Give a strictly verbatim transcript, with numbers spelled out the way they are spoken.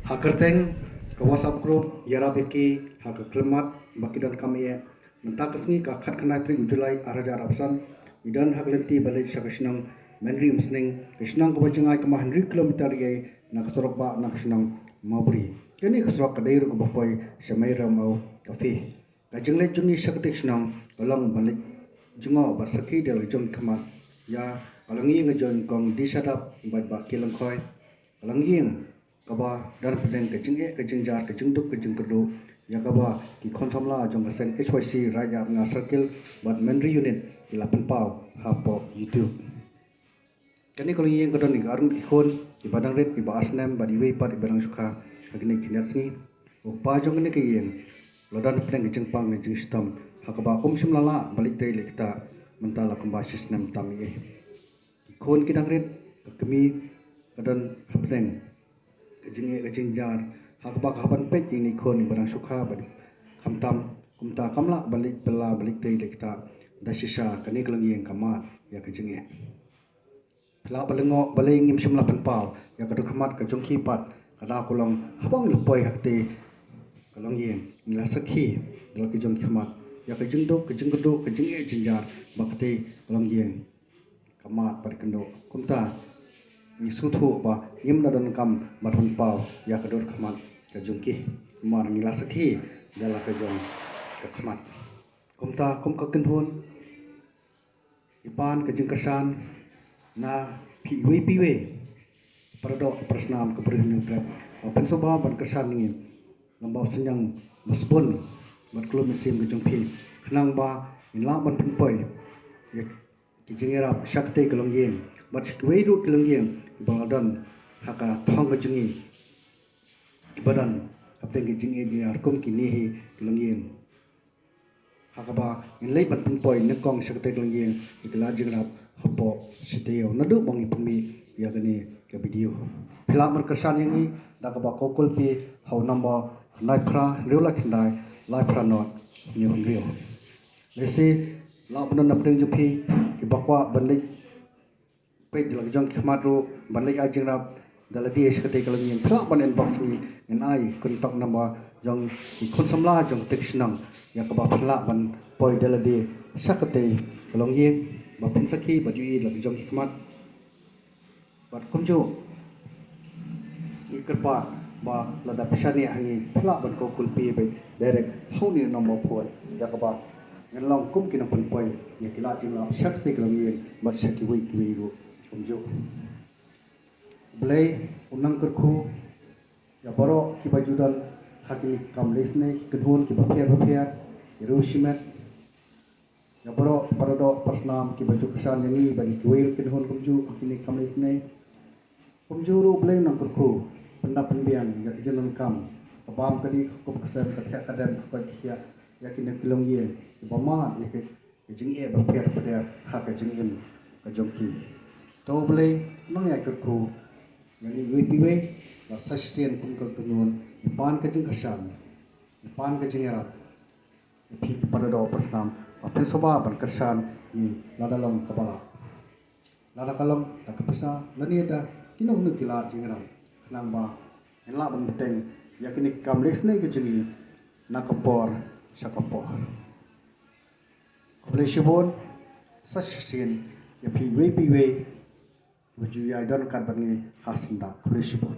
Ha kyrteng ka WhatsApp group ïarap ïa ki ha ka khyllipmat ba ki donkam ïa. Mynta ka sngi ka khatkhyndai tarik u July arhajar arphew san, ngi don ha ka lynti ba leit sha ka shnong Menri Umsning, ka shnong kaba jngai kumba hynriew kilometer ïa na ka surok ba na ka shnong Mawbri. Kane ka surok ka dei ruh kaba poi sha Meirem Au Cafe. Ka jingleit jong ngi sha katei ka shnong ka long ban leit jngoh bad sakhi da la jong khmat ïa ka longïing ka jong Kong D. Shadap bad Bah K. Lyngkhoi. Ka longïing kaba don hapdeng ka jingeh ka jingjar, ka jingduk ka jingkyrduh, ïa kaba ki khun samla jong ka seng H Y C Raid Arngar Circle bad Menri Unit ki la pynpaw hapoh YouTube. Kane ka longïing ka don ïa ka arngut ki khun, iba dang rit, iba ar snem bad iwei pat iba dang shu kha ha kine ki khyndiat sngi. U kpa jong kane ka ïing u la don hapdeng ka jingpang ka jingshitom ha kaba um shym la lah ba leit trei leit ktah, mynta la kumba shi snem tam ïa. Ki khun ki dang rit, ka kmie ka don hapdeng ka jingeh ka jingjar ha kaba ka hap ban peit ïa kine ki khun iba dang shu kha bad khamtam kumta kam lah ba leit bylla ba leit trei leit ktah. Da shisha kane ka longïing ka mad ïa ka jingeh. Phi lah ban lyngngoh balei ngim shym la pynpaw ïa ka dur khmat ka jong ki pat, ka daw ka long haba ngi la poi ha katei ka longïing ngi la sakhi da la ki jong ki khmat ïa ka jingduk ka jingkyrduh ka jingeh jingjar ba katei ka longïing ka mad bad kynduh. Kumta ngi sngewthuh ba ngim da donkam ban pynpaw ïa ka dur khmat ka jong ki, namar ngi la sakhi da la ka jong ka khmat. Kumta kum ka kynhun ngi pan ka jingkyrshan na phi iwei pa iwei, para doh para snam ka Bri Hynñiewtrep, ba phin sngewbha ban kyrshan ïa ngi lem bad synñiang ba sbun bad ka lum mynsiem ka jong phi, khnang ba ngin lah ban pynpoi ïa ki jingïarap sha katei ka longïing bad sha kiwei ruh ki longïing ba la don ha ka thong ka jong ngi, ba don hapdeng ki jingeh jingïarap kum kine hi ki longïing. Ha kaba ngin leit ban pynpoi nyngkong sha katei ka longïing ïa ki lad jingïarap hapoh shi taïew naduh ba ngi pynmih ïa kane ka video. Phi lah ban kyrshan ïa ngi da kaba call phi ha u number khyndai phra hynriew lai khyndai lai phra nod hynñiew hynriew. Lehse lah ban don na pdeng jong phi kiba kwah ban leit peit da la ki jong ki khmat ruh ban leit ai jingïarap da lade sha katei ka longïing, phi lah ban inbox ngi, ngin ai contact number jong ki khun samla jong katei ka shnong ïa kaba phin lah ban poi da lade sha katei ka longïing ba phin sakhi bad ïohi da la ki jong ki khmat. Bad kumjuh ngi kyrpad ba lada phi shaniah ha ngi phi lah ban call phi beit direct ha une u number phone ïa kaba ngin long kum ki nongpynpoi ïa ki lad jingïarap sha katei ka longïing bad sha kiwei kiwei ruh kumjuh. Blei un nang kyrkhu ïa baroh kiba ju don ha kine ki kam leh snieh, ki kynhun kiba pher bapher, ki riew shimet, ïa baroh para doh para snam kiba ju kyrshan ïa ngi bad ïa kiwei ruh ki kynhun kumjuh ha kine ki kam leh snieh. Kumjuh ruh Blei un nang kyrkhu pyndap pynbiang ïa ki jingdonkam, ka bam ka dih, ka kup ka sem, ka thiah ka dem, ka koit ka khiah ïa kine ki longïing kiba mad ïa ka jingeh bapher bapher ha ka jingim ka jong ki. To Blei un nang ïai kyrkhu ïa ngi iwei pa iwei, la sa shisien kum ka kynhun, ngi pan ka jingkyrshan, ngi pan ka jingïarap ïa phi ki para doh para snam ba phin sngewbha ban kyrshan ïa ngi lada long kaba lah. Lada ka long da ka pisa lane da kino kino ki lad jingïarap, khnang ba ngin lah ban bteng ïa kine ki kam leh snieh ka jong ngi na ka por sha ka por. Khublei shibun, sa shisien ïa phi iwei pa iwei ba ju ïai don ryngkat bad ngi ha syndah. Khublei shibun.